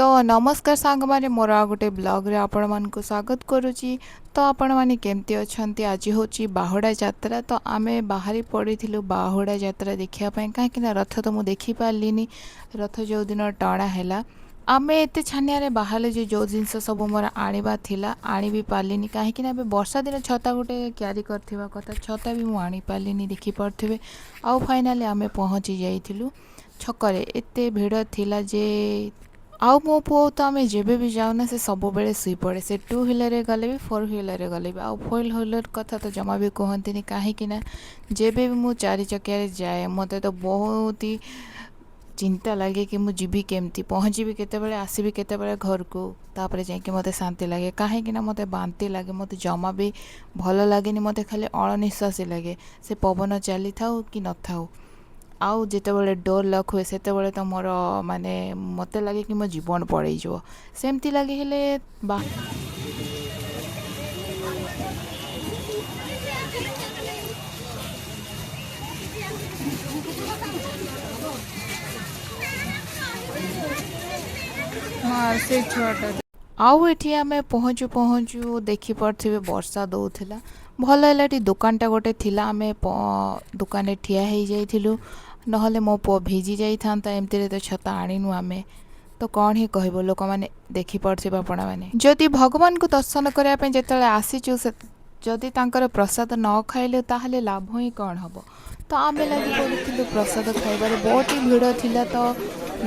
ତ ନମସ୍କାର ସାଙ୍ଗମାନେ, ମୋର ଆଉ ଗୋଟେ ବ୍ଲଗ୍ରେ ଆପଣମାନଙ୍କୁ ସ୍ୱାଗତ କରୁଛି। ତ ଆପଣମାନେ କେମିତି ଅଛନ୍ତି? ଆଜି ହେଉଛି ବାହୁଡ଼ା ଯାତ୍ରା। ତ ଆମେ ବାହାରି ପଡ଼ିଥିଲୁ ବାହୁଡ଼ା ଯାତ୍ରା ଦେଖିବା ପାଇଁ, କାହିଁକିନା ରଥ ତ ମୁଁ ଦେଖିପାରିଲିନି। ରଥ ଯେଉଁଦିନ ଟଣା ହେଲା, ଆମେ ଏତେ ଛାନିଆରେ ବାହାରିଲେ ଯେ ଯେଉଁ ଜିନିଷ ସବୁ ମୋର ଆଣିବା ଥିଲା, ଆଣି ବି ପାରିଲିନି, କାହିଁକିନା ଏବେ ବର୍ଷା ଦିନ। ଛତା ଗୋଟେ କ୍ୟାରି କରିଥିବା କଥା, ଛତା ବି ମୁଁ ଆଣିପାରିଲିନି, ଦେଖିପାରୁଥିବେ। ଆଉ ଫାଇନାଲି ଆମେ ପହଞ୍ଚି ଯାଇଥିଲୁ ଛକରେ। ଏତେ ଭିଡ଼ ଥିଲା ଯେ ଆଉ ମୋ ପୁଅ ତ, ଆମେ ଯେବେ ବି ଯାଉନା, ସେ ସବୁବେଳେ ଶୋଇପଡ଼େ। ସେ ଟୁ ହ୍ୱିଲରରେ ଗଲେ ବି, ଫୋର୍ ହ୍ୱିଲରରେ ଗଲେ ବି। ଆଉ ଫୋର୍ ହ୍ୱିଲର କଥା ତ ଜମା ବି କୁହନ୍ତିନି, କାହିଁକି ନା ଯେବେ ବି ମୁଁ ଚାରି ଚକିଆରେ ଯାଏ, ମୋତେ ତ ବହୁତ ହି ଚିନ୍ତା ଲାଗେ କି ମୁଁ ଯିବି କେମିତି, ପହଞ୍ଚିବି କେତେବେଳେ, ଆସିବି କେତେବେଳେ ଘରକୁ, ତାପରେ ଯାଇକି ମୋତେ ଶାନ୍ତି ଲାଗେ। କାହିଁକି ନା ମୋତେ ବାନ୍ତି ଲାଗେ, ମୋତେ ଜମା ବି ଭଲ ଲାଗେନି, ମୋତେ ଖାଲି ଅଣନିଶ୍ୱାସୀ ଲାଗେ, ସେ ପବନ ଚାଲିଥାଉ କି ନଥାଉ। ଆଉ ଯେତେବେଳେ ଡୋର୍ ଲକ୍ ହୁଏ, ସେତେବେଳେ ତ ମୋର ମାନେ ମୋତେ ଲାଗେ କି ମୋ ଜୀବନ ପଳେଇଯିବ, ସେମିତି ଲାଗେ। ହେଲେ ବା ସେ ଛୁଆଟା। ଆଉ ଏଠି ଆମେ ପହଞ୍ଚୁ ପହଞ୍ଚୁ ଦେଖିପାରୁଥିବେ, ବର୍ଷା ଦେଉଥିଲା। ଭଲ ହେଲା ଏଠି ଦୋକାନଟା ଗୋଟେ ଥିଲା, ଆମେ ଦୋକାନରେ ଠିଆ ହେଇଯାଇଥିଲୁ, ନହେଲେ ମୋ ପୁଅ ଭିଜି ଯାଇଥାନ୍ତା। ଏମିତିରେ ତ ଛତା ଆଣିନୁ ଆମେ, ତ କ'ଣ ହିଁ କହିବ ଲୋକମାନେ? ଦେଖିପାରୁଥିବେ ଆପଣମାନେ, ଯଦି ଭଗବାନଙ୍କୁ ଦର୍ଶନ କରିବା ପାଇଁ ଯେତେବେଳେ ଆସିଛୁ, ସେ ଯଦି ତାଙ୍କର ପ୍ରସାଦ ନ ଖାଇଲେ, ତାହେଲେ ଲାଭ ହିଁ କ'ଣ ହେବ? ତ ଆମେ ଲାଗି ପଡ଼ିଥିଲୁ ପ୍ରସାଦ ଖାଇବାରେ। ବହୁତ ହି ଭିଡ଼ ଥିଲା, ତ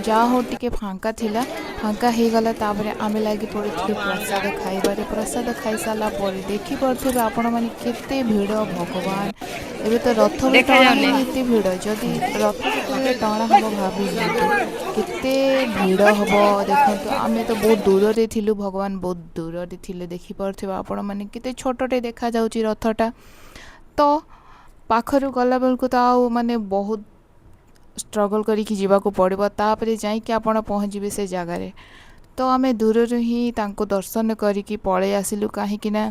ଯାହା ହଉ ଟିକେ ଫାଙ୍କା ଥିଲା, ଫାଙ୍କା ହେଇଗଲା। ତାପରେ ଆମେ ଲାଗି ପଡ଼ିଥିଲୁ ପ୍ରସାଦ ଖାଇବାରେ। ପ୍ରସାଦ ଖାଇସାରିଲା ପରେ ଦେଖିପାରୁଥିବେ ଆପଣମାନେ, କେତେ ଭିଡ଼ ଭଗବାନ! ଏବେ ତ ରଥ ବି ଟଣା ହେଇନି, ଏତେ ଭିଡ଼। ଯଦି ରଥ ଯେତେବେଳେ ଟଣା ହେବ, ଭାବି ନିଅନ୍ତୁ କେତେ ଭିଡ଼ ହେବ। ଦେଖନ୍ତୁ, ଆମେ ତ ବହୁତ ଦୂରରେ ଥିଲୁ, ଭଗବାନ ବହୁତ ଦୂରରେ ଥିଲେ। ଦେଖିପାରୁଥିବେ ଆପଣମାନେ, କେତେ ଛୋଟଟେ ଦେଖାଯାଉଛି ରଥଟା। ତ ପାଖରୁ ଗଲାବେଳକୁ ତ ଆଉ ମାନେ ବହୁତ ଷ୍ଟ୍ରଗଲ୍ କରିକି ଯିବାକୁ ପଡ଼ିବ, ତାପରେ ଯାଇକି ଆପଣ ପହଞ୍ଚିବେ ସେ ଜାଗାରେ। ତ ଆମେ ଦୂରରୁ ହିଁ ତାଙ୍କୁ ଦର୍ଶନ କରିକି ପଳେଇ ଆସିଲୁ, କାହିଁକି ନା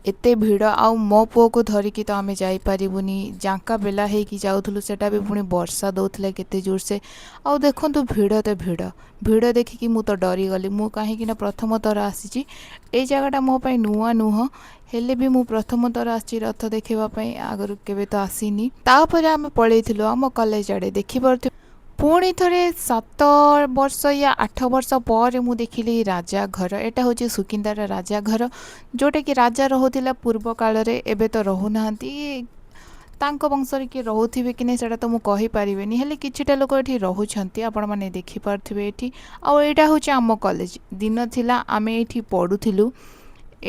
ଏତେ ଭିଡ଼ ଆଉ ମୋ ପୁଅକୁ ଧରିକି ତ ଆମେ ଯାଇପାରିବୁନି। ଜାଙ୍କା ବେଲା ହେଇକି ଯାଉଥିଲୁ, ସେଟା ବି ପୁଣି ବର୍ଷା ଦେଉଥିଲା କେତେ ଜୋରସେ। ଆଉ ଦେଖନ୍ତୁ, ଭିଡ଼ ତ ଭିଡ଼, ଭିଡ଼ ଦେଖିକି ମୁଁ ତ ଡରିଗଲି ମୁଁ, କାହିଁକି ନା ପ୍ରଥମ ଥର ଆସିଛି। ଏଇ ଜାଗାଟା ମୋ ପାଇଁ ନୂଆ ନୁହଁ, ହେଲେ ବି ମୁଁ ପ୍ରଥମ ଥର ଆସିଛି ରଥ ଦେଖିବା ପାଇଁ, ଆଗରୁ କେବେ ତ ଆସିନି। ତାପରେ ଆମେ ପଳେଇଥିଲୁ ଆମ କଲେଜ ଆଡ଼େ। ଦେଖିପାରୁଥିବେ, ପୁଣି ଥରେ 7 ବର୍ଷ ୟା 8 ବର୍ଷ ପରେ ମୁଁ ଦେଖିଲି ରାଜା ଘର। ଏଇଟା ହେଉଛି ସୁକିନ୍ଦାର ରାଜା ଘର, ଯେଉଁଟାକି ରାଜା ରହୁଥିଲା ପୂର୍ବ କାଳରେ। ଏବେ ତ ରହୁନାହାନ୍ତି, ତାଙ୍କ ବଂଶରେ କିଏ ରହୁଥିବେ କି ନାହିଁ, ସେଇଟା ତ ମୁଁ କହିପାରିବିନି, ହେଲେ କିଛିଟା ଲୋକ ଏଠି ରହୁଛନ୍ତି। ଆପଣମାନେ ଦେଖିପାରୁଥିବେ ଏଠି। ଆଉ ଏଇଟା ହେଉଛି ଆମ କଲେଜ। ଦିନ ଥିଲା ଆମେ ଏଇଠି ପଢ଼ୁଥିଲୁ,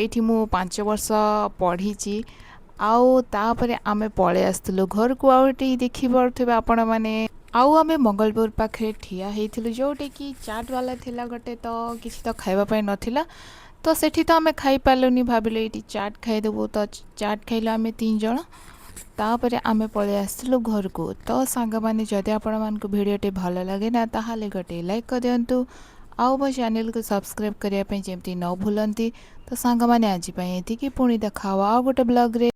ଏଇଠି ମୁଁ 5 ବର୍ଷ ପଢ଼ିଛି। ଆଉ ତାପରେ ଆମେ ପଳେଇ ଆସିଥିଲୁ ଘରକୁ। ଆଉ ଏଠି ଦେଖିପାରୁଥିବେ ଆପଣମାନେ, ଆଉ ଆମେ ମଙ୍ଗଳପୁର ପାଖରେ ଠିଆ ହେଇଥିଲୁ, ଯେଉଁଠିକି ଚାଟ୍ ବାଲା ଥିଲା ଗୋଟେ। ତ କିଛି ତ ଖାଇବା ପାଇଁ ନଥିଲା, ତ ସେଠି ତ ଆମେ ଖାଇପାରିଲୁନି, ଭାବିଲୁ ଏଇଠି ଚାଟ୍ ଖାଇଦେବୁ। ତ ଚାଟ୍ ଖାଇଲୁ ଆମେ ତିନି ଜଣ, ତାପରେ ଆମେ ପଳେଇ ଆସିଥିଲୁ ଘରକୁ। ତ ସାଙ୍ଗମାନେ, ଯଦି ଆପଣମାନଙ୍କୁ ଭିଡ଼ିଓଟି ଭଲ ଲାଗେ ନା, ତାହେଲେ ଗୋଟେ ଲାଇକ୍ କରିଦିଅନ୍ତୁ ଆଉ ମୋ ଚ୍ୟାନେଲକୁ ସବସ୍କ୍ରାଇବ୍ କରିବା ପାଇଁ ଯେମିତି ନ ଭୁଲନ୍ତି। ତ ସାଙ୍ଗମାନେ, ଆଜି ପାଇଁ ଏତିକି, ପୁଣି ଦେଖା ହେବ ଆଉ ଗୋଟେ ବ୍ଲଗ୍ରେ।